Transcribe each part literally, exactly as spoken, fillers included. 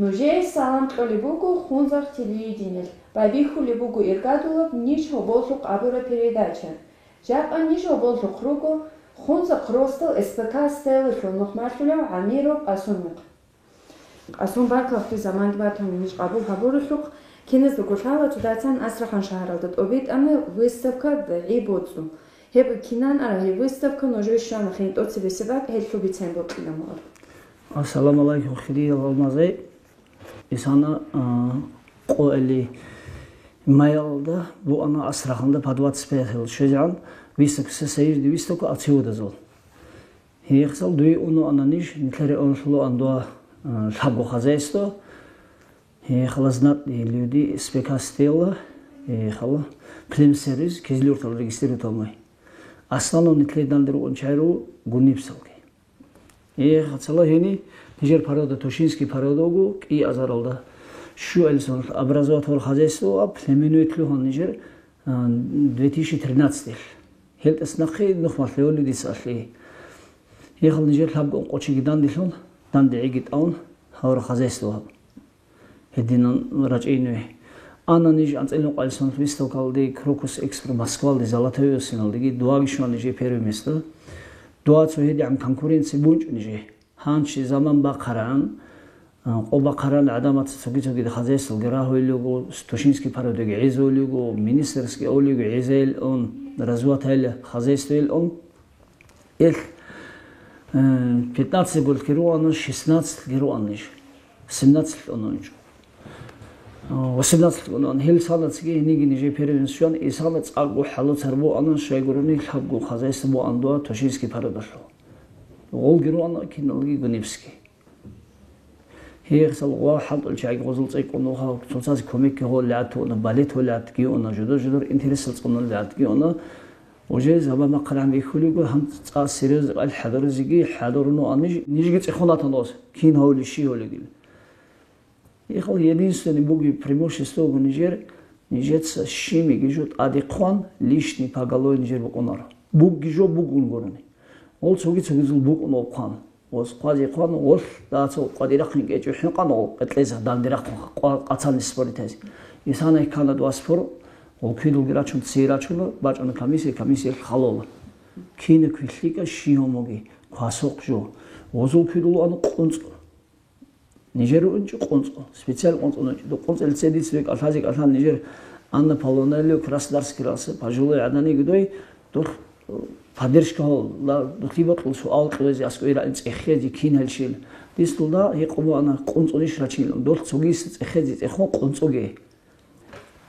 Нужее салам кьолеб буго Хунзахъ телевидениялъ, байбихьулеб буго иргадулаб ниж гьоболлъухъ абураб передача. Жакъа ниж гьоболлъухъ руго Хунзахъ росдал С П К «Стеллалъул» мухъмалъулев Гьамиров Къасумихъ. Къасум, баркалла, заманги батун ниж къабул гьабурухъ. Киназдаго лъала цо дацан Астрахань шагьаралда тӀобитӀана выставка «ДагӀи боцӀу». Гьеб кинан ара гьеб выставка, нужее щвана хинтӀоцебесеб бакӀ гьелъул бицен бокьилан бугеб. Ассаламу алайкум, хириял гьалмагъзай. Исана, а, къоэли маялда буана Астраханда по двадцать пять щвезегӀан выставка, всесоюзный выставка архивазул. Гьехсал дуе унуана ниж, нилъере унлъулаан дуа, а, лъабго хозяйство. Гьехала знатные люди, С П К «Стелла», гьехала Племсервис, Кизлюртал регистрировать гьабмай. Основном нилъер данде рукъун чагӀи руго гунибсалги. Гьехацала гьени нижер порода, тушинский порода вуго, кӀиазаралда. Щуалисон образовать гьабураб хозяйство ва племенной лъугьан нижер, а, две тысячи тринадцать. Гьелтас нахъе нухмалъе гьолидис алъе. Гьехал нижер лъабго къочиги данделъун, данде гӀиги тӀамун, гьавара хозяйство гьаб. Гьединан рачӀейин ве. Ана ниж анцӀила къвалисан выставкалде, Крокус Экспо Москвалде, Золотое осиналдеги, дуаги щван нижее первое место. Дуа цо гьедигӀан конкуренция бунчӀо нижее. Гьанчи заман бахъаран, а, къо бахъаран гӀадамаца цоги-цогида хозяйствалги рагьулел руго, тушинский породеги гӀезулел руго, министерский олиги гӀезейил ун, развиватайил хозяйствоял ун. Ил, э, пятнадцать гуртги руана, шестнадцать гуроан ниж, семнадцать унаанчӀо. Э, восемнадцать унаан. Гьел санацги гьениги нижее первенствоян, и сана цӀакъго хӀалоцар буана, щайгурони лъабго хозяйство буан дуа тушинский породалъул. Гъолги руана киналги гунибский. Гьехсал гъо хӀалтӀул чагӀи гъозул цӀикӀкӀун вугьав, цоцазе кумекги гьолеб гӀадги уна, балет гьолеб гӀадги уна, жидер-жидер интересал цӀунулеб гӀадги уна. Уже заман бахъаран бихьулего, гьанцӀ цӀа серьёзно къайил хӀадуризеги хӀадурунаан ниж, нижги цӀехун ратана гъоз, кин гьавли, щи гьавлигил. Гьехал единственный бугеб преимущество буго нижер, нижеца щибниги жо тӀаде хъван, лишний поголовье нижер букӀунаро. Бугги жо бугун гурони. Гъол цоги-цогидазул букӀун гъоб хъван. Гъоз хъвазе хъван, гъолъ дагьаца къватӀирахъин кӀечӀо хӀинкъан гъол къекълъезе данде рахъун къа-, къацан споритазе. Исана ккана дуа спор, гъол квидулги рачун, цей рачуна, бачӀана комиссия, комиссиялъ халола. Кина квилъикӀа щи гьомоги, квасухъ жо. Гъозул квидул ан къунцӀ. Нижер унчӀо къунцӀ, специал къунцӀ унчӀо. Ду къунцӀ лицей диц бекӀ алъазе кӀалъан нижер Анна Полонелли Краснодарский раса, пожилой гӀадани гудой, дулъ, э, поддержка гьол, ла, дулъи бокьул суал кьезе, аскӀой раин цӀехезе, кин гьелщил. Дис дулда гьикъу буана, къунцӀунищ рачинилан, дулъ цогиса цӀехезе цӀехун къунцӀуге.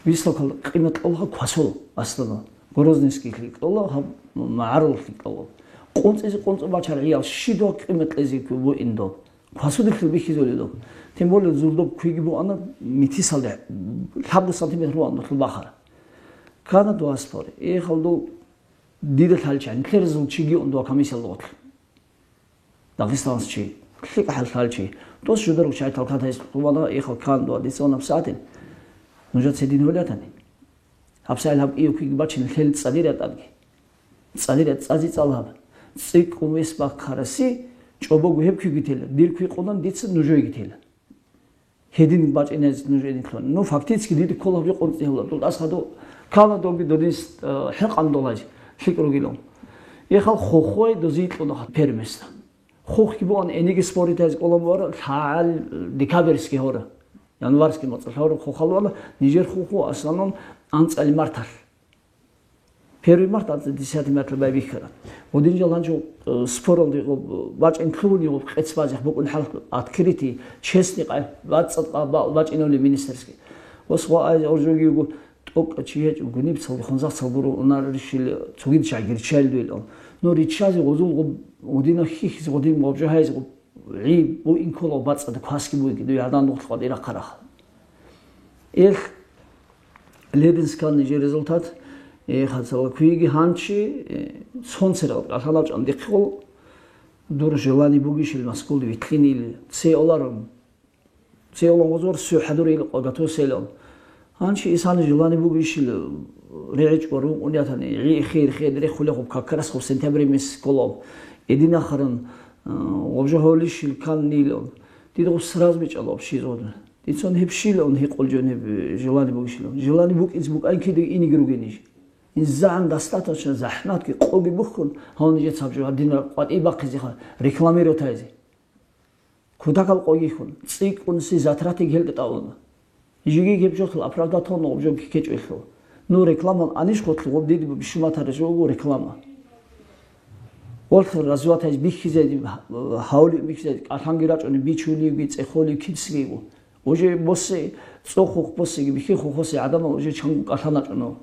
Выставкал къимат кьола квасул, аслана. Грозненский лъикӀ кьола, гьаб магӀарул лъикӀ кьола. КъунцӀизе къунцӀу бачар гӀиял щидал къимат кьезе буин доб. Квасудихъе бихьизулел доб. Тем более зулдоб квиги буана метисалде, лъабго сантиметр буан дулъул бахара. Кана дуа спор. Эхал ду дида лъалча, нилъер зул чиги ун дуа комиссиялда гъотлъ. Дагъистанас чи, лъикӀ хӀалхьал чи. Дос жударав чай талкатайс тумана эхал кан дуа, дица ван абсаатин. Нужа цедин гьулятани? ГьабсагӀил гьаб июкиги бачин лъел цӀадира тӀадги. ЦӀадира цӀази цӀалаб. ЦӀикӀкӀун вес бахъараси, чӀобогу гьеб куьги тела, дир куьйкъунан дица нужойги тела. Гьедин бачӀинез нуж эдинлъун. Ну, фактически, дида ккола гьаб жо къунцӀи гьавла. Дулъ асхъаду ккана доги додин с-, э, хӀинкъан долай лъикӀ ругилан. Эхал хохой дози кьуна первое место. Хохги буан эниги споритайз кӀолаб вара лъагӀал декабрьский гьора. Январский моцӀалъ гьора хохал вала, нижер хохо асланун анцӀали марталъ. Первый март, а десятый мартла байбихьаран. Гъудин жал гьанчо, э, споралде гъоб, бачӀин лъугьуни гъоб къец базех букӀун хӀал открытый, честный къай, бацӀцӀад къа-, ба-, бачӀинавли министерский. Ос ва ай оржоги юго, тӀокӀа чи гьечӀо, гуниб цалги хунзах цалгуро унарищили, цогид чагӀи риччайил дуйилан. Но риччазе гъозул гъоб, гъудина хихизе гъудин гъоб жо гьайзе гъоб, гӀи буин ккола бацӀцӀад квасги буйги, дуй гьадан духъ къватӀира хъарахъ. Эх, Лебенскални же результат, э, хацала куиги гьанчи, э, сонцерал кӀалъалав чӀан дихъул, дур желание бугищил Москвалде витлъинил, цей оларун. Цей олан гъозор су хӀадурил къо готовселал. Гьанчи исани желание бугищил, э, регӀичӀ ва рукъун ятани, гӀи хир хедре хулехъуб как раз хъуб сентябрь мес кколав. Эдинахъаран, э, гъобжа гьолищил каннилал. Дида гъоб сразу бичӀчӀала вообще зодна. Дицун гьеб щилан гьикъулчӀун гьеб, э, желание бугищилан. Желание букӀизе букӀайин кидаги инеги ругин иш. Инзагьан дастатача захӀматги къоги бухьун, гьав нижеца гьаб жо гьадинаб къватӀи бахъизеха, рекламировать гьайзе. Кутакал къогихьун, цӀикӀкӀунси затратиги гьелда тӀалуна. Жиги гьеб жохъил оправдать гьавун гъоб жо ккечӀолъул. Ну, рекламал анищ гъорлъ гъоб диде бищун батараб жо буго реклама. Гъорлъ развивать гьайз бихьизайди, гьавли бихьизайди, кӀалъанги рачӀуни бичулевги, цӀехолев кицги ву. Уже босе, цӀохухъ босеги, бихьи хухосе гӀадамал уже чанго кӀалъан рачӀуна.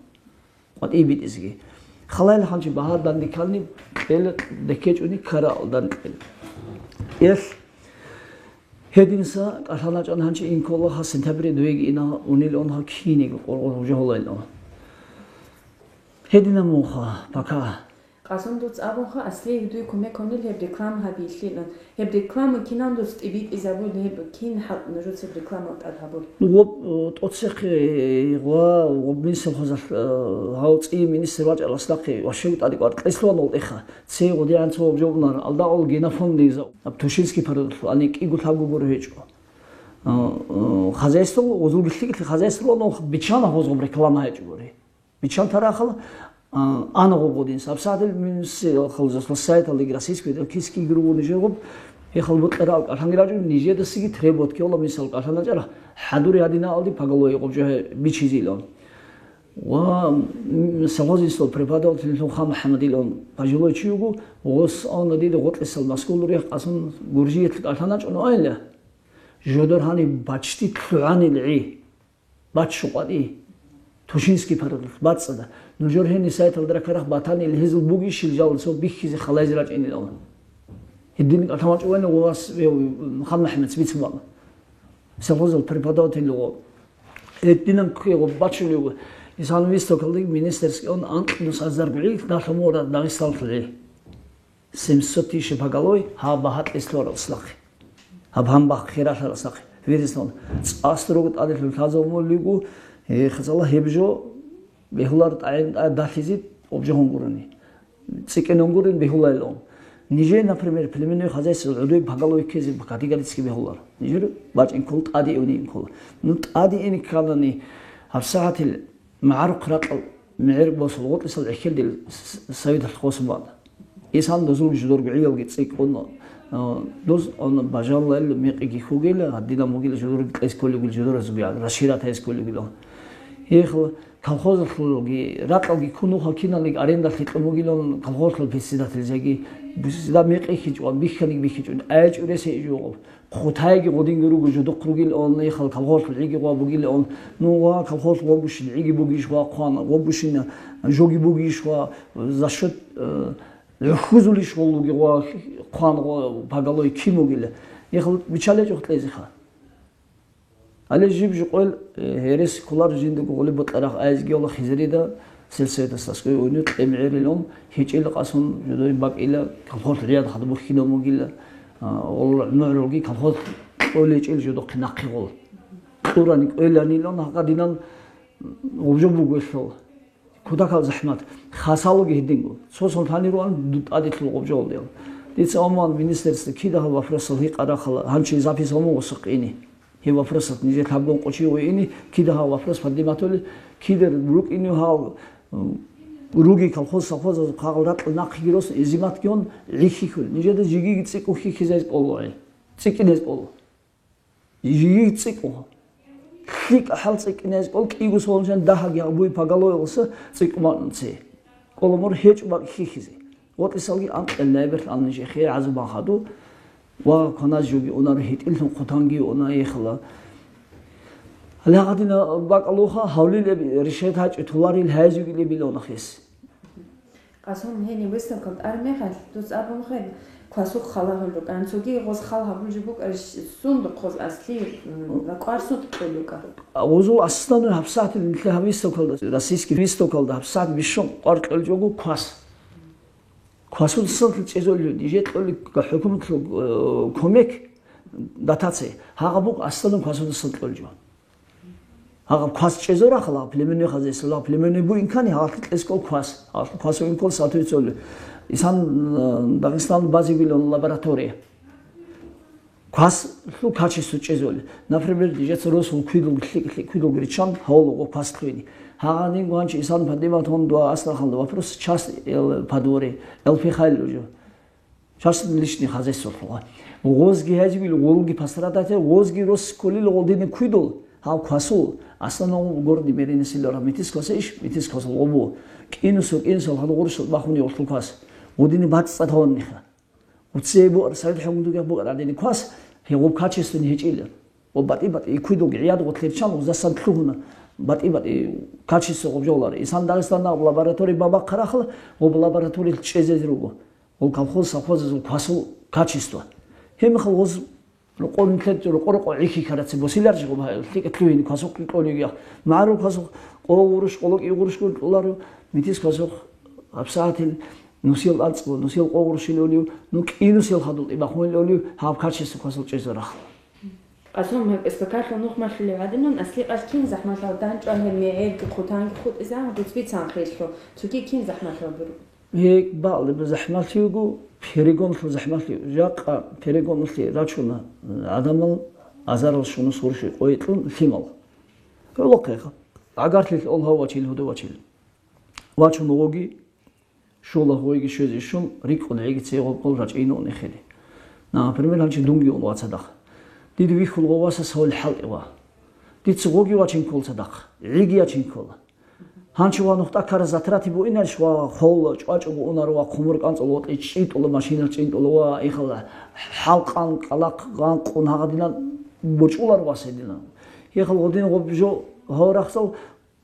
КъватӀи битӀизеги. Халайла ханчи багьа данделъани кьела, деккечӀони ккарал данделъ. Эл гьединса кӀалъаначӀан гьанчи инкола гьа сентябре дуеги ина унел он гьа кинеги къоргъор гьужа гьолайла. Гьедина муха, пока. Къасун дуц абунха, аслиги дуй кумек гьунил гьеб реклама гьабийлъилан. Гьеб реклама кинан дуц тӀибитӀизабул, гьеб кин хӀал нужуца гьеб рекламал тӀад гьабул? Ну, гъоб, э, тӀоцехъе, гъва, гъоб мин совхозалъ, э, гьав цӀи министр вачӀарасдахъе, ва щев тӀаде кӀвар кьеслъуан ол тӀеха. Цей гъудигӀан цо гъоб жо бунар, алда ол генофонд деза. Аб Тушинский парадалъ, ани кӀиго лъабго гуро гьечӀо. Э, э, хозяйство, гъузул гилъи-гилъи хозяйство, но биччана гъоз гъоб реклама гьечӀо гури. Биччан тарахъал, а, ана гъоб гъудин. Сабсадил мин се-, хал-, сайталдеги российский, киски гуро нижер гъоб, гьехал букьарал кӀалъанги рачӀо, нижедасиги требовать ккела, мисал, кӀалъаначӀара, хӀадури гьадинаалди поголовье гъоб жо гье бичизилан. Ва, м, совхозинститут преподаватель Луха МухӀаммадилан пожилой чи вуго, гъос ана дида гъоркьисал Москвалъул рехъ Къасун Гуржиялъ кӀалъаначӀун айла. Жодор гьаниб бачти лъугӀанил гӀи. Баччу къватӀи. Тушинский парадалъ бацӀцӀада. Нужер гьени сайталда ракарах батани, гьезул бугищил жал цо бихьизе халайзе рачӀинилан. Гьедин кӀалъан вачӀувани гъувас вев Мухъан МухӀаммадс бицун бакӀ. Совхозал преподаватель вуго. Гьединан ккве гъоб бачулев. Исан выставкалда министерский он анкьнус азар гугӀи, далъун мура Дагъистанлъули. Семьсот тысяч поголовье, гьаб багьа кьеслъуарал сахъи. Гьаб гьанбах хиралъарал сахъи. Вирислъун. ЦӀас руго тӀаделъун лъазабун лигу, э, хазала гьеб жо бегьулар тӀагӀин тӀа далъизе обжагьун гурони. ЦӀикӀкӀинун гурин бегьулайилан. Нижее, например, племенное хозяйство гӀодой поголовье ккезе категорически бегьулар. Нижер бачӀин ккола, тӀаде ине ккола. Ну, тӀаде ине кканани, гьабсагӀатил МагӀарухъ ракьал мегӀер босул гъоркьисал гӀехьелдил с-, с-, советалъ хосун бан. Исан дозулги жудорги гӀиялги цӀикӀкӀун, а, доз он бажаллал мекъиги хьугила, гьадинаб бугила жудорги кьес кколигил жудоразуги, расширять гьес кколигила. Гьехъ колхозалъулги, ракьалги ккун нуха киналги арендалъе кьун бугилан колхозалъул председательзеги, председатель мекъи хьичӀван, бихьаниги бихьичӀун, гӀечӀу ресе ижугъаб. Хъутайги гъодинги руго жудухъ ругил он, ихал колхозлъул гӀиги гъва бугил он, ну, ва колхозлъ гъобущин гӀиги бугищ ва хъван, гъобущин жоги бугищ ва за счёт, э, гӀухьузулищ гъолуги гъва хъван гъо поголовье кин бугила. Ихал бичалечӀухъ кьезеха. Гьале жиб жукъел, э, гьерес кколар жиндаго гъолиб бакьарахъ айзги ола хизрида, сельсоветас аскӀой уйнуй кье мегӀерилан, гьечӀила Къасун жодой бакӀила, колхоз рияд хадуб бухьинал мугила, а, ол мугӀрулги колхоз кьолечӀел жодохъе нахъе гъол. Кьурани кӀвеланилан гьакъадинан гъубжо бугелъул. Кутакал захӀмат. Хасалуги гьединго. Цо сон лъанируан ду-, тӀадилъул гъубжо гъолдел. Дица Оман министерство кида гьал вопросал гьикъарахъала, гьанчи запись гьамун гъосухъ ини. Гьеб вопросат нижер лъабгун къучи гьуини, кида гьав вопрос подниматули, кидер рукӀинив гьав, м, руги колхоз, совхозазул хъагъал ракьал нахъеги рос, изиматги он, гӀихьихьули. Нижеда жигиги цӀикӀкӀун хьихьизайз кӀоло гӀе. ЦӀикӀкӀинез кӀоло. Жигиги цӀикӀкӀун. ЛъикӀа хӀал цӀикӀкӀинез кӀол, кӀиго солнцан дагьаги гьабуй поголовье гъоса цӀикӀкӀун бакӀнуце. КӀоло мур гьечӀо бакӀ хьихьизе. ГъотӀисалги анкьил лайберлъ ан нижехъе гӀазабан хаду, ва кваназ жоги унаро, гьитӀиллъун хъутанги уна ехала. Гьале гьадина бакӀалуха, гьавлил эб-, решет гьачӀо, туларил гьайзуги лебилавна хес. Къасун, гьениб выставкал тӀар мехалъ, дуц абун хъен, квасухъ хал гьабулел рукӀан. Цоги гъоз хал гьабулел букӀарищ, сундухъ гъоз аслияб, м, ва кӀвар сундухъ кьолел рукӀа? Гъозул аслану гьабсагӀатил нилъер гьаб выставкалда, российский выставкалда гьабсагӀат бищун кӀвар кьолел жого квас. Квасудасан чӀезолъу, нижер кьолел хӀукуматлъул, э, кумек, дотация, гьагъаб букӀ асланун квасудасан кьолел жо. Гьагъаб квас чӀезорахъ, лагъ племенной хозяйство, лагъ племенной буин ккани, гьалъи кьес кӀол квас, гьалъи квасу инкол соответствует. Исан, э, Дагъистан базивилан лаборатория. Кваслъул качество чӀезулел. Например, дижеца росул квидулги лъикӀ-лъикӀ квидулги риччан гьавула гъо квас лъугьине. Гьагъанин гьанчи Исан Фатиматун дуа Астраханьда вопрос час эл подворье, эл пихалил уже. Часть личный хозяйстволъугъа. Гъозги гьезибил гъолги пострадать, гъозги рос кколил гъолдине квидул, гьав квасул, основном городный мэриясилара метис кваса иш, метис квасул гъобу. КӀинусул, кӀинусул хадур гъурусул бахуни гъолъул квас. Гъодине бацӀцӀад гьаванниха. Уцей бугӀар, Совет хӀукуматги бугӀар гьадине квас, гьеб гъоб качествони гьечӀила. Ва батӀи-батӀи квидулги гӀияд гъотлъи риччан уздасан лъугьуна. БатӀи-батӀи качество гъоб жолар. Исан Дагъистаналъ лаборатория бабахъарахъала, гъоб лабораториялъ чӀезезе руго. Гъол колхоз, совхозазул квасул качество. Гьеб мехалъ гъоз рокъор нилъер рокъо-рокъо гӀихьи ккараце босиларищ гъоб гьа-, лъикӀ лъугьине квасухъ кьолевгиялъ. МагӀарул квасухъ къо гъурущ, къоло кӀи гъурущгун кьоларо, метис квасухъ гьабсагӀатил нусил анцӀго, нусил къо гъурущилев, ну кӀинусел хадуб тӀибахунилев, гьаб качество квасул чӀезарахъ. Къасум, гьеб эс ка калъул нух малъулев гӀадинан, асликъалъ кин захӀмалъал данчӀван гьеб мегӀерги хъутанги хутӀизан, дуц бицан хилъу, цоги кин захӀмалъал бу-, Гьеб бакълеб захӀмалъи вуго, перегонлъул захӀмалъи. Жакъа перегоналъе рачуна гӀадамал азарал щунус гъурущи къойилъун лъимал. Гьолохъеха, гӀагарлъилъ ол гьав вачил, гьудов вачил. Вачун вугоги, щула гъойги щвезе щун, рикӀкӀун гӀеги цей гъоб-гъол рачӀинун эхеде. Например, гьанчи дунги ун ва цадахъ. Дида вихьул гъов васас гьавил хӀалтӀи ва. Дица гъоги вачин ккол цадахъ, гӀиги ячин ккола. Гьанчи ва нухда ккараз затрати буинарищ ва хъол чӀвачӀого унар ва хъумур кӀанцӀал вокьи чӀинтӀула, машина чӀинтӀула ва ихал хӀалкъан кӀалахъ гъанкъун гьагъадинан борчӀулар ва сединан. Ихал гъодин гъоб жо гьав рахсал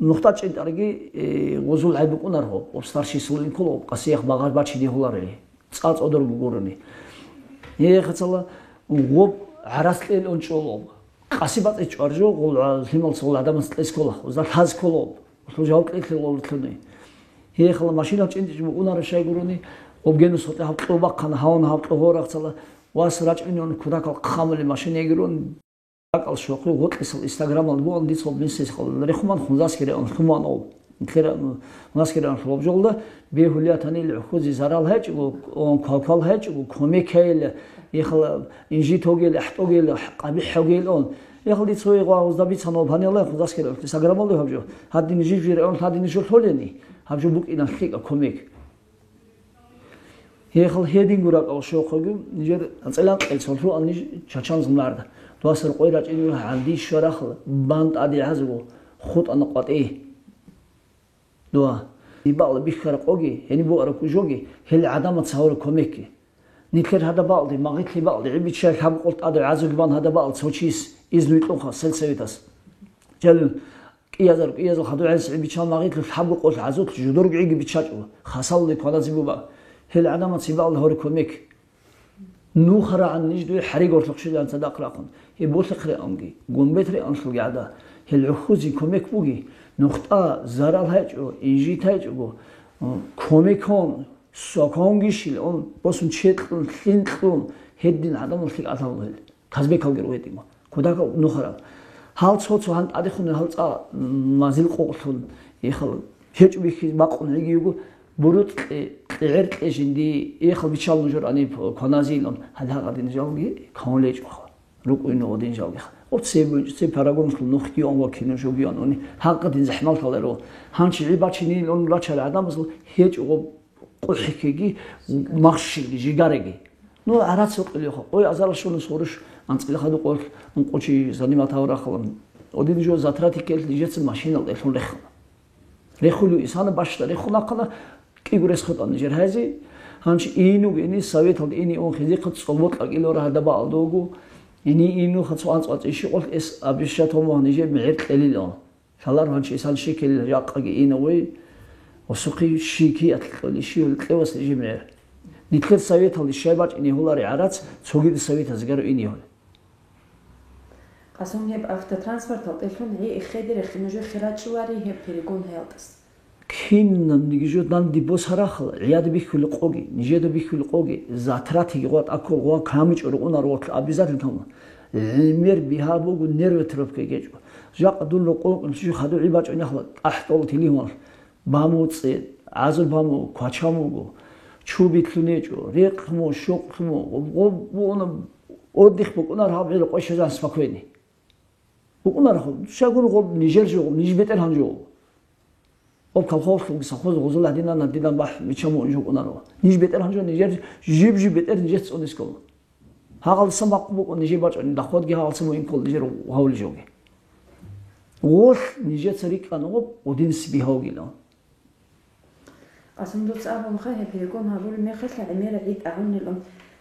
нухда чӀинтӀарги, э, гъозул гӀайбукӀунар гъоб, гъоб старший служитель ккола, гъоб къасиях багъар бачине гьуларели, цӀа-цӀодорго гурони. Ихацала гъоб гӀарац кьел унчӀоло. Къаси батӀи чӀвар жо, гъол гӀа-, лъималца гъол гӀадамаца кьес ккола, гъозда лъаз ккола, гъолъул жаваб кьеклъи гъоллъуни. Гье, хала машина чӀинтӀичӀ букӀунараб щай гурони, обгенус гьотӀи гьаб кьо бахъана, гьавун гьаб кьо гьорахцала, вас рачӀинун кудакал хъамули машина йигирун, ракӀал щокъи гъотӀисал Инстаграмалда бугӀун дица гъоб мисес хал рехуман хунзаскире ан лъуман ов. Нилъер, м, маскиран хлопжолда бегьулиятанил гӀухьузи зарал гьечӀого, он квалквал гьечӀого, кумек гьейилла, ихала инжит гьогел, ахӀтӀогел, къабихӀ гьогел он. Ихал дица гъо гъузда бицанал гьанила, хузаскира, саграмалда гьаб жо. Гьадин жив жиргӀун, гьадин жо лъолени, гьаб жо букӀина лъикӀа кумек. Ихал гьединго ракӀал щокъаги, нижер анцӀилан кьел сорхлу ан ниж чачан зумарда. Дуасар къой рачӀинила гьанди щварахла, бан тӀаде гӀазго, хутӀана къватӀи. Дуа. Дибала бихьара къоги, гьениб буара кужоги, гьел гӀадамаца гьавура кумекги. Нилъер гьада балде, магъитлъи балде, гӀибичча лъабкъул тӀаде гӀазуги бан гьада бал цо чис, изну кьунха сельсоветас. Жал кӀиязар, кӀиязал хадугӀенс гӀибиччал магъитлъу лъабкъул гӀазулъ жудург гӀиги биччачӀо, хасалде кваназе буба. Гьел гӀадамаца балде гьавура кумек. НухарагӀан ниж дуе хӀари горлъухъ щвезегӀан цадахъ рахъун, гьеб болъихъ реанги, гумбет реанлъулги гӀада, гьел гӀухьузи кумек буги, нухда зарал гьечӀо, инжит гьечӀого, кумекон, соконгищил он, босун чекьун, лъинкьун, гьедин гӀадамал лъикӀ гӀадамал гьел, Казбекалги ругьедима. Кодагьав нухарав. Гьал цо-цо гьан тӀадехун гьал цӀа мазил къокълъун, ихал гьечӀ бихьиз бакъун гӀигиюго, буруцӀ кье-, кьегӀер кье жинди, ихал бичал нужер аниб кваназилан, гьал гьагъадин жалги кавлечӀоха. РукӀуйну гъодин жалгиха. О, цебе, цебе парагонлъун нухги он ва кино жуги он уни, гьагъадин захӀмал каларо. Гьанчи гӀибачинин он рачал гӀадамазул гьечӀого къухӀикиги, махщиги, жигариги. Ну, гӀарац гьукъулеха, къой азарал щунус гъурущ анцӀила хадуб къоялъ ункъо чи занимат гьавурахъалан. Один жо затрати ккелъ нижеца машинал тӀелъун рехана. Рехулев исана бащда рехун ахъана, кӀиго рес хутӀана нижер гьази. Гьанчи инуг ини советалда ини ун хизихъа цӀолбокь акӀилора гьадабаалда вуго. Ини инуха цо анцӀ вацӀи щикъулъ эс обещать гьамугьа нижер мегӀер кьелилан. Лъалар гьанчи исан щикил жакъаги инавой, осухъи щики атлъоли щивал кьевас жимгӀер. Нилъер советалде щай бачӀине гьулари гӀарац, цогида советазгаро ине гьули. Къасум, гьеб автотранспортал тӀелъун гӀи эхеде рехи нужехъе рачӀулари гьеб перегон гьелтӀас? Кинабниги жо данде босарахъала, гӀияда бихьули къоги, нижеда бихьули къоги, затратиги гъват аккур гъва камичӀо рукъунар вокьла обязательно тамун. ГӀемер бигьа буго нервы трубка гечӀо. Жакъа дун рокъон жи хадур гӀи бачӀунехъла тӀахӀдол телегьуналъ. Баму цӀе, гӀазур баму, квачан вуго. Чу битлъунечӀо, рекъ му, щокълъ му, гъоб-, гъоб бугьуна Отдых букӀунар гьаб гӀел къойщазан спокойный. БукӀунарахъу, щайгурелъул нижер жо, ниж бетӀергьан жо. Гъоб колхозалъулги совхоз гъозул гьадинан, гьадинан бахӀ мича муъун жо букӀунаро. Ниж бетӀергьан жо, нижер жиб-жиб бетӀер нижеца цӀунискола. Гьагъалдасан бакъ букӀун нижер бачӀунеб, доходги гьагъалдасан муъин ккола нижер гьавулел жоги. Гъолъ нижеца рикӀкӀана гъоб гъудинси бигьавгилан. Къасум, дуца абун хъа гьеб гьекъон гьабулеб мехалъ гӀемераб гӀид тӀагӀунилан.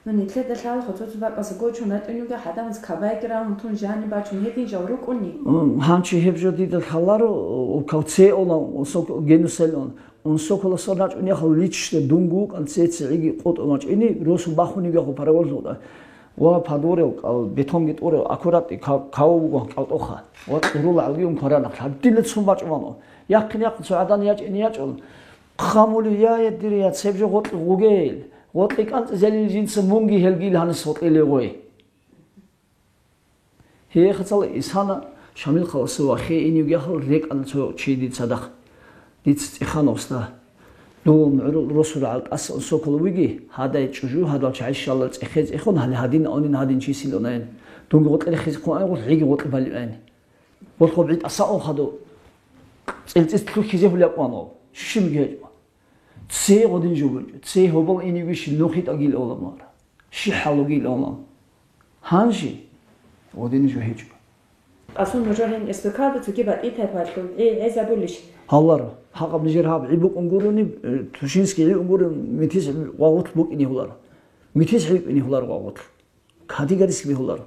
Ну, нилъеда лъала цо-цо бакӀалъа гочун ратӀунего гӀадамаз кабайги рагьун тун жаниб бачун гьедин жал рукӀуни? М, гьанчи гьеб жо дида лъаларо, у, кавцеолан, унсо-, генусалион. Унсоколасан рачӀун яхал личда дунго вукӀан цеце гӀиги къотӀун вачӀини, росу бахунеб яху параволлъуда. Ва подворел, кӀал, бетонги тӀурев, аккуратный ка-, каву буго кӀалтӀоха. Ва кьурул гӀалгиун кваранахъ, гьадинлъун бачӀун вано. Яхъин-яхъин цо гӀадан ячӀин ячӀун, хъамулев, я, я, дир, я, цеб жо гъоркье гъугел, гъоркье кӀанцӀизелин жинца мунги гьелгил гьанас гъоркье легъой. Гьехъацал Исана Шамил халасе вахе иневги ахал рекӀана цо чи дица дах. Дица цӀехана уста. Дов гӀурул росул гӀалтӀаса унсокол вуги, гьадай чӀужу, гьадал чагӀи щалал цӀехе-цӀехун, гьале гьадин авнин гьадин чи силунаен. Дунги гъоркье рехизе хъугӀан гъолъ, гьиги гъоркье балигӀен. Гъолъ гъоб гӀитӀаса ун хадув. ЦӀилцӀиц лъухьизе гьулякъван ав. Щибги гьечӀо. Цей гъодин жо бучӀо. Цей гьобал иневги щиб нухитӀагил оламара. Щи хӀалугил олам. Гьанже гъодин жо гьечӀо. Къасум, нужер гьин СПК-да цоги батӀи тайпалъул гӀи гӀезабулищ? Гьалар, гьагъаб нижер гьаб гӀи букӀун гурони, э, Тушинский гӀи унгурен метис вагъулъ букӀине гьулар. Метис гӀи букӀине гьулар вагъулъ. Категорически бегьуларо.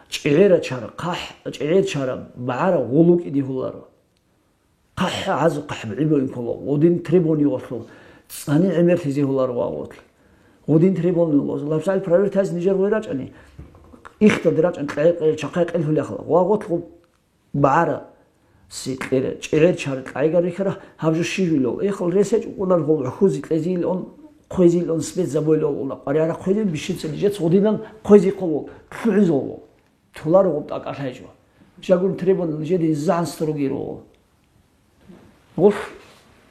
ЧӀегӀерачара, хъахӀ-, чӀегӀерчара, багӀара гъулукӀине гьуларо. ХъахӀ-, гӀазу-хъахӀ гӀибаин ккола, гъудин требование валъул, цӀани гӀемерлъизе гьуларо вагъулъ. Гъудин требование валъул, лапсал проверить гьаризе нижер гъой рачӀани, ихтад рачӀан кьай-, кьай-, чахъай кьелхӀулехъала, вагъулъ гъуб багӀара. Сикьера, чӀегӀер чара кьайгар рихьара, гьаб жо щивилал. Эхал ресечӀ укӀунар гъол гӀухьузи кьезилан, хъвезилан, спецзабойлал уна. КъаригӀара хъвезил бищинца нижец гъудинан хъвезихъулал, лъугӀизулал. Толаро гъуб тӀакӀалъайчӀо. Жагун требование нижеде иззагӀан строгий руго. Гъулъ,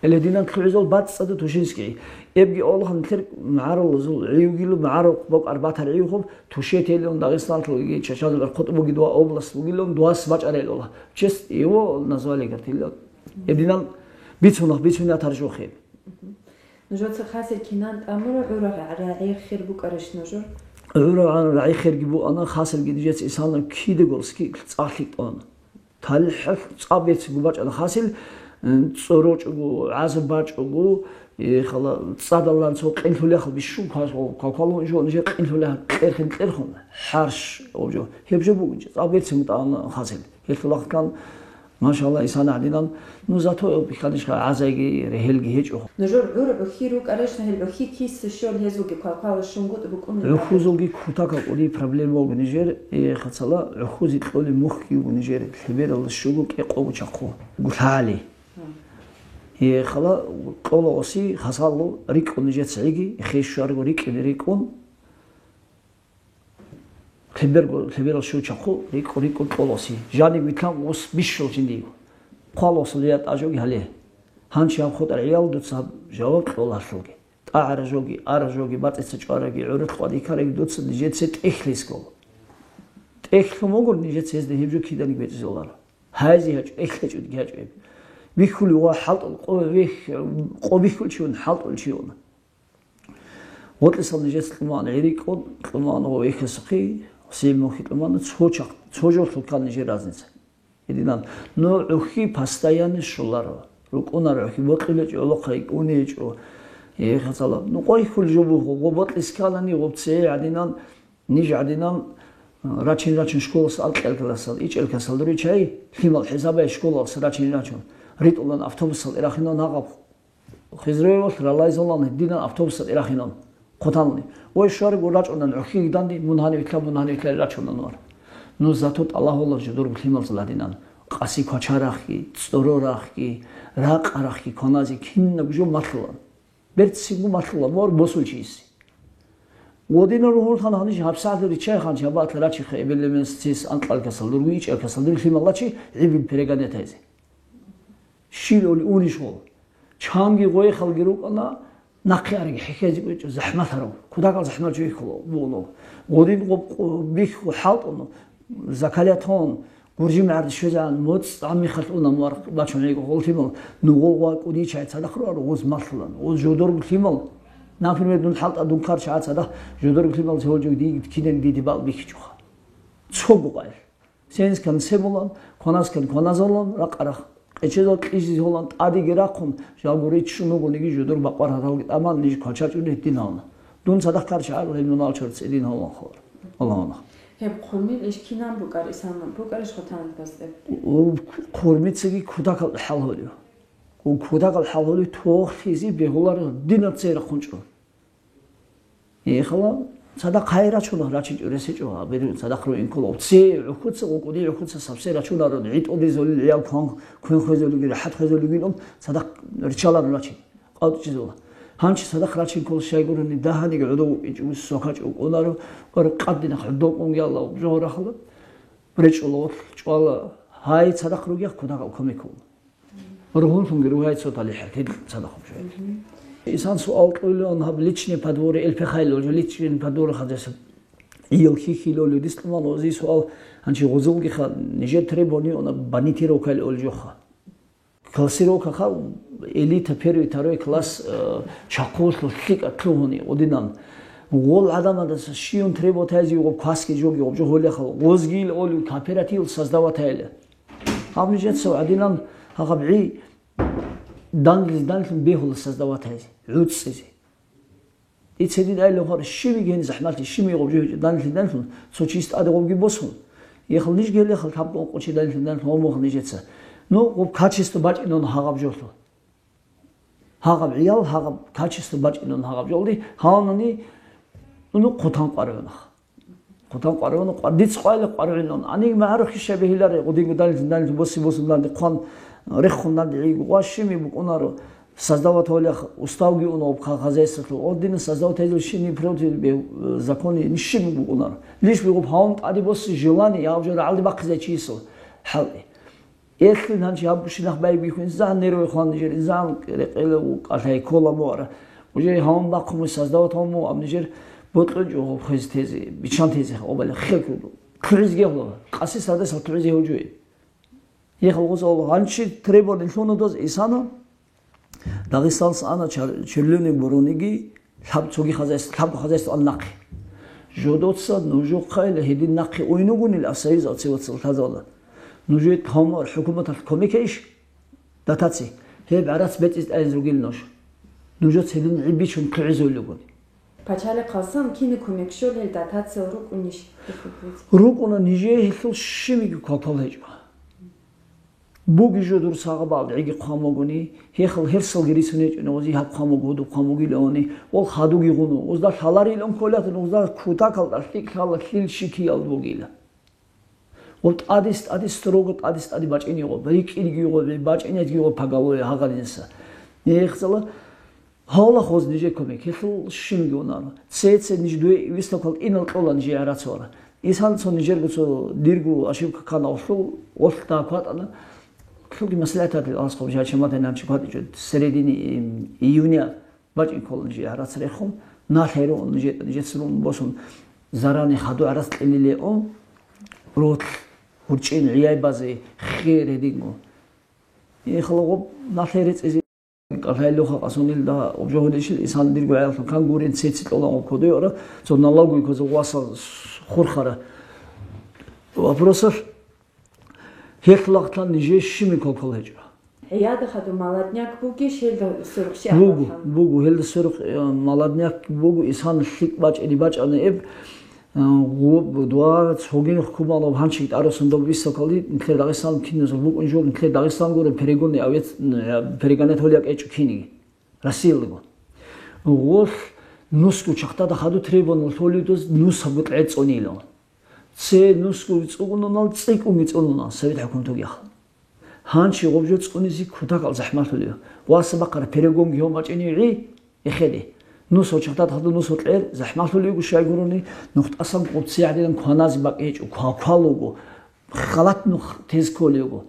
Эле динан лъугӀизул бацӀцӀадаб Тушинский. Эбги Аллагьан нилъер магӀарулазул гӀиюгилу магӀарул бокӀар батар гӀиюхъуб, Тушетелилан Дагъистаналъулги чачадулар хутӀ буги дуа область бугилан дуас бачӀарайилула. В честь его назвали гартилла. Эб динан бицунах бицунатар жохе. Нужеца хасел кинан тӀамура гӀура рагӀи хер букӀарищ нужер? ГӀура рагӀи херги буана, хасел гидижец исана кидагурски цӀалъи тӀана. ТалихӀалъ цӀаб берцинго бачӀана хасил, м, цӀорочӀого, гӀазаб бачӀого, э, хала цӀадаллан цо къинлъулехъал бищун квалквалун жо нижер къинлъулехъал кьерхин-кьерхун, хӀарш об жо. Гьеб жо бугинчи, цӀаб берцинго тӀагӀана хасил. Гьелъул вахътан, машалла, исан гӀадинан, ну, зато бихьанишха гӀазайги, регьелги гьечӀо. Нужер гӀур гӀухьи рукӀарищ, гьел гӀухьи киса щол гьезулги квалквала щунгутӀ букӀунел? ГӀухьузулги кутакал кӀуди проблема буго нижер, э, хацала гӀухьузи кьоли мухьги буго нижер, лъебералда щуго кӀекъого чахъу. Гулъали. Гье. Э, хала кьола оси хасаллу рикӀкӀун нижер цӀиги, хешшарго рикӀкӀине рикӀкӀун, лъеберго, лъеберал щуго чахъу рикӀкӀун, рикӀкӀун кьола оси. Жаниб витлъан ус бищун жиндиего. Хъвалоса лиятӀа жоги гьале. Гьанчи гьаб хутӀар гӀиял дуца гьаб жаваб кьола гьалъулги. ТӀагӀара жоги, ара жоги, батӀица чӀвараги, гӀурулъ къватӀикараги дуца нижеца тӀехьлъи ккола. ТӀехьлъун вугур нижеца гьезда гьеб жо киданиги бецӀизуларо. Гьайзе гьачӀо, эхлъечӀодги гьачӀо гьеб. Бихьулев ва хӀалтӀул къо вехь-, къо бихьулчи вун, хӀалтӀулчи вун. Гъоркьисал нижеца кьуман гӀирикӀун, кьуман ва вехьесухъе, сел мухьи кьуман, цо чахъ-, цо жолъул ккан нижер разница. Гьединан, ну, гӀухьи постоянно щоларо. РукӀунар гӀухьи, бокьулечӀо, гӀолохъай кӀунечӀо. Э, хацала. Ну, къойхьул жо буго, гъо бокьис кканани, гъоб цее гӀадинан, ниж гӀадинан, а, рачин-рачин школалъ алкӀи-алкӀалъасал, ичӀ-алкӀасал дури чай, лъимал хӀисабай школалъ рачин-рачун. РитӀулан автобусал ирахинан гьагъаб Хизруевалъ ралайзулан гьединан автобусал ирахинан. Хъутанни. Ой, щваригу рачӀунан гӀухьи гьиданди, мун гьанив итлъа, мун гьанив итлъа рачунан вар. Ну, зато тӀалаб гьолар жо дурго лъималзул гьадинан. Къаси квачарахъги, цӀорорахъги, ракъарахъги кваназе кинаб жо малъулан. Берцинго малъулан вар босулчиясе. Гъодинал ругьунлъан гьаниж гьабсагӀат риччай хъанчи гьабаатла рачихъа эбел-эменс цес анкьалкасал дурго ичӀалкасал дур лъималачи гӀибил перегонятайзе. Щил ули унищ гъо. Чанги гъойхалги рукӀана, Нахъе араги хӀехьезе кӀвечӀо, захӀмалъарав, кутакал захӀмал чӀухьулав бугьунав. Гъодин гъоб-, къо-, бихьу хӀалтӀун, закалиятун, гуржи мегӀер щвезегӀан, моцӀ гӀаммихалъ уна муарх бачун гӀего гъол лъимал, нугъул ва кӀудичай цадахъ руаро, гъоз малъулан, гъоз жодорго лъимал. Например, дун хӀалтӀа дун карча цадахъ жодорго лъимал цеволжо дий кинен диде бал бихьичӀоха. Цого къайл. Сенскан се булан, кванаскан кваназалан, ракъарахъ къечезал кьижизе гьолан тӀадеги рахъун, жалго риччун вугониги жодор бакъвар гьаралги тӀаман ниж квачачӀун гьедин гьавна. Дун цадахъ карча гьарал гьеб нунал чорц гьедин гьаван хвар. Аллагьунах. Гьеб хъурмил иш кинан букӀар, исанун букӀарищ хъутан басдеб? У хъурмицаги кутакал хӀал гьолев. У кутакал хӀал гьолев тохлъизе бегьуларо динаб цей рахъун чӀун. Ихала цадахъ гьай рачуна, рачинчӀо ресечӀо, абирун цадахъ руин ккола. Ци гӀухьуца, гъукӀуди гӀухьуца сабсе рачунаро, гӀитӀудизулил гӀиял кван, квен хвезулигил, рахӀат хвезулигилан цадахъ ричаларо рачин. КъавчӀчӀизула. Гьанчи цадахъ рачин ккола щайгурони дагьаниги гӀодов вукӀинчӀо, сокачӀо вукӀунаро, ва къаддинахъ гӀодов кӀунгиялла жогьорахъала, речӀула, чӀвала, гьай цадахъ ругехъ кутакал кумекула. Ругьунлъунги ругьай цо талихӀ гьедин цадахъ хъубжай. Исан суал кьулеон гьаб личный подворье, элпехайилал жо личный подворье хадаса. Ил хихьилоли дислъуман ози суал, гьанчи гъузулгиха, нижер требование она бонитировкайли олжоха. Классировкаха, элита, первый, второй класс, э, чахъулъу лъикӀа лъугьуни, одинан. Гъол гӀадамадаса щиюн требовать гьайзи гъоб квасги жоги гъоб жо гьолехал, гъозгил оли кооператив создавать гьайли. Гьаб нижеца гӀадинан гьагъаб гӀи данлиз данлъун бегьула создавать гьайзе, гӀуцӀизе. Ицедин айло гьар щибиги гьениб захӀмалъи щибиги гъубжи гьечӀо данлъи данлъун, цо чис тӀаде гъубги босун. Ехал ниж гьелехал тапгъун къучи данлъи данлъун гъомухъ нижеца. Ну, гъуб качество бачӀинан гьагъаб жолъу. Гьагъаб гӀиял, гьагъаб качество бачӀинан гьагъаб жолди, гьавнани, ну, хъутан къваригӀунах. Хъутан къваригӀуна, къвар-, диц къвайла къваригӀунан. Гьанив магӀарухъ ишаб бегьиларе, гъудин-гъудан, жиндан, боси-босун, данде хъван, рехун, данде гӀи-, гъвашими букӀунаро. Создавать гьолех уставги уна гъоб ха-, хозяйстволъул. Гъодина создавать гьезул щини против бе-, законе нищи букӀунаро. Лишь би гъоб гьавун тӀаде боси желание, гьав жо рагӀалде бахъизе чиясул хӀалкьи. Элъин гьанчи гьаб щинах байбихьун, инсан нерве хван нижер, инсан рекъелев кӀалъай ккола муара. Уже гьавун бахъун муй создавать гьавун муй аб нижер бокьун чӀо гъоб хвез тезе, биччан тезе, обали хел куду. КугӀизге гьула, къаси сардасал кугӀизе гьуджуе. Ехал гъуз гьанчи требование лъуна доз исана. Дагъистанас ана чар-, черлуни буруниги, лъаб цоги хозяйств-, лъабго хозяйство ан нахъе. Жодоца нужухъайила гьедин нахъе уйнугунил а союз а цевацал лъазавала. Нужее тамар хӀукуматалъ кумекейищ? Дотаци. Гьеб гӀарац бетӀиз тӀаиз ругил нуж. Нужеца гьедин гӀибичун кугӀизуллугун. Пачалихъалсан кини кумек щолел дотациял рукӀунищ? РукӀуна нижее гьелъул щибиги квалквал гьечӀо. Буги жо дур сагъабал гӀиги хъван бугони, гьехал гьерсалги рицун гьечӀони, гъози гьаб хъван буго, гьудуб хъван бугилаони, ол хадуги гъуну, узда лъаларилан кколатун, узда кутакалда лъикӀ лъала лъил щикиял бугила. Гъоб тӀадис-тӀади строго тӀадис-тӀади бачӀиниго, рикӀкӀинигиго, бачӀинезгиго пагалое гьагъадинса. Гьехзала Гьавла хоз нижер кумек, гьелъул щинги унана. Цеце ниж дуе выставкал инал кьола нижер гӀарацуара. Исанцо нижерго цо дирго ошибка ккана гъолъул, гъолъ дагь кватӀана. Лъуги маслигӀаталде алас хъуб жачаматани гьанчи кватӀичӀо середине, м, июня бачӀин ккола нижер гӀарац рехун, налъай руун нижер, нижецин руун босун, зарани хаду гӀарац кьелилеун, ролъ, гьурчӀин, гӀияй базе, хер гьединго. Ихала гъоб налъай рецӀизе. КӀалъайлъуха къасунилда обжогьунищил исан дирго гӀелалъун кан гурин цеци кьолагъун кодойора, цо налогуй коза васа хурхара. Вопросалъ гьелъ лагълъан нижее щими кокол гьечӀо. ГӀияда хадур маладняк бугищ, гьелда сверухъ щи Бугу, ахӀваллъан? Бугу, гьелда сверухъ, э, маладняк бугу, исан лъикӀ бачӀине бачӀана эб, Гъуб, дуа, цогин хкумалаб гьанчи тӀарусан доб висакалди, нилъер Дагъистан киназул букӀун жо, нилъер Дагъистан гуро перегонный овец, м, перегонять гьолиякӀ гьечӀо киниги, Россиялдаго. Гъолъ нусго чахтада хаду требование лъолидуз нусабго кьецӀонила. Це нусго цӀугунунал цӀикӀкӀунги цӀунуна Совет хӀукуматуги ахал. Гьанчи гъуб жо цӀунизе кутакал захӀмалъулев. Васа бахъара перегонги гьон бачӀинев гӀи, эхеде. Нусо чахтат хадур нусо кьер захӀмалъулевго щайгурони, нухтӀасан гъубци гӀадинан кваназе бакӀ гьечӀо, ква-, квалуго, халат нух тез кколевго.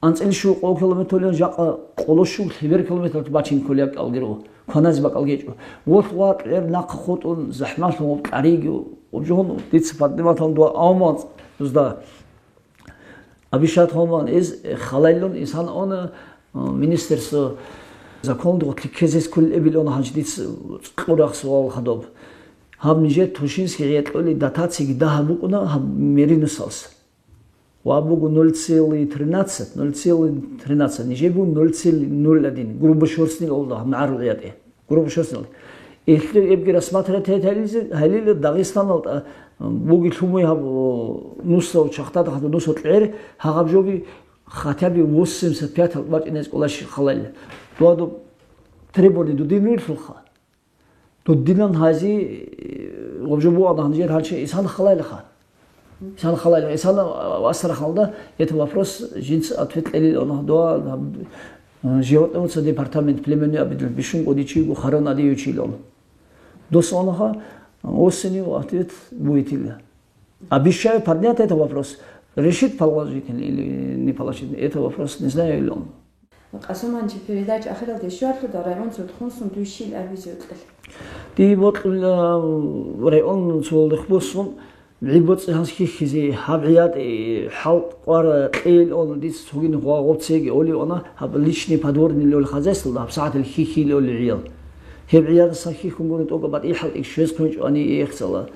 анцӀила щуго километралъ жакъа къоло щуго лъебер километр бачин кколеб бакӀалги руго, кваназе бакӀалги гьечӀо. Волъ ватӀ гӀер нахъа хутӀун, захӀмалъун, къариги, обжон дица подниматалан дуа авман дузда. Обещать гьоман эз халайлъун инсан она, э, министерство закон духликезес кул эбилон гьанчи диц къурах суал хадоб. Гьаб нижер Тушинский гӀекьули дотациги дагьаб букӀуна гьаб меринусалс. Ва буго ноль целых тринадцать, ноль целых тринадцать, нижер буго ноль целых ноль один, грубо шорснил олда гьаб магӀарул гӀиятӀе. Грубо шосел. Илъе эбги рассматривать гьайиле Дагъистаналда буги лъумуй гьаб, о, нусав чахтада хадур нусав кьер, гьагъаб жоги хотя бы восемьдесят пять бачӀинез кӀолаш халайла. Дуадуб требование дудин рилъулха. Дудинан гьази, э, гъобжо бугӀан гьанжер гьанчи исан халайлаха. Исал халал, исал асра халда, это вопрос жинц ответ кьелил оно, дуа, э, животного департамент племенный обидел, бишун кодичи гу харон адиючил он. Дос оноха, осенью ответ будет или. Обещаю поднять этот вопрос. Решит положительно или не положительно, это вопрос не знаю или он. Къасуманчи передача ахиралде щварлъуда район цо тхунсун дуй щил абизе укьел. Ди бокьула район цо лихбусун гӀибоцӀи гьанс хихьизе, гьаб гӀиятӀи хӀалкъвара кьейил он диц цогин гъуа гъоцеги оли она гьаб личный подворный лёл хозяйствода гьаб сагӀатил хихьил оли гӀиял. Гьеб гӀиядасан хихьун гури тӀокӀа батӀи хӀалкӀи щвез хъунчӀвани эхцала.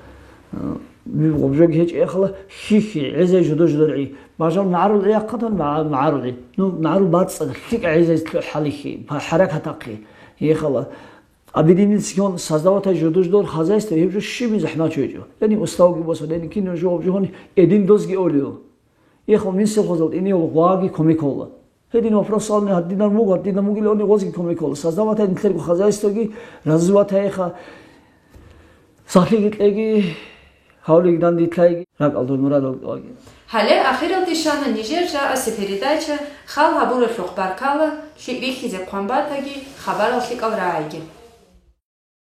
Гъобжоги гьечӀ эхала хихьи, гӀезай жодо-жодоргӀи. Бажал магӀарул гӀи яхъадан магӀарул гӀи. Ну, магӀарул бацӀцӀад, лъикӀ гӀезай лъу хӀалихьи, хӀаракатахъи. Ехала. Объединиться создаватай жодо-жодор хозяйство, гьеб жо щибин захӀмачу гьечӀо. Яни уставги босо, яни кино жо гъобжогьони эдин дозги олио. Ехал мин сельхозал тӀиниял гъваги комикола. Гьедин вопросални гьадинан муго, гьадинан мугилани гъозги комикола. Создаватай нилъерго хозяйствоги, развиватайха, сахлъиги кьеги, гьавлигдан дитлайги, ракӀалда мурадалги. Гьале ахиралде щвана нижер жаасе передача, хал гьабуралъухъ баркала, лъикӀ рихьизе хъван батаги, хабарал лъикӀал рагӀайги.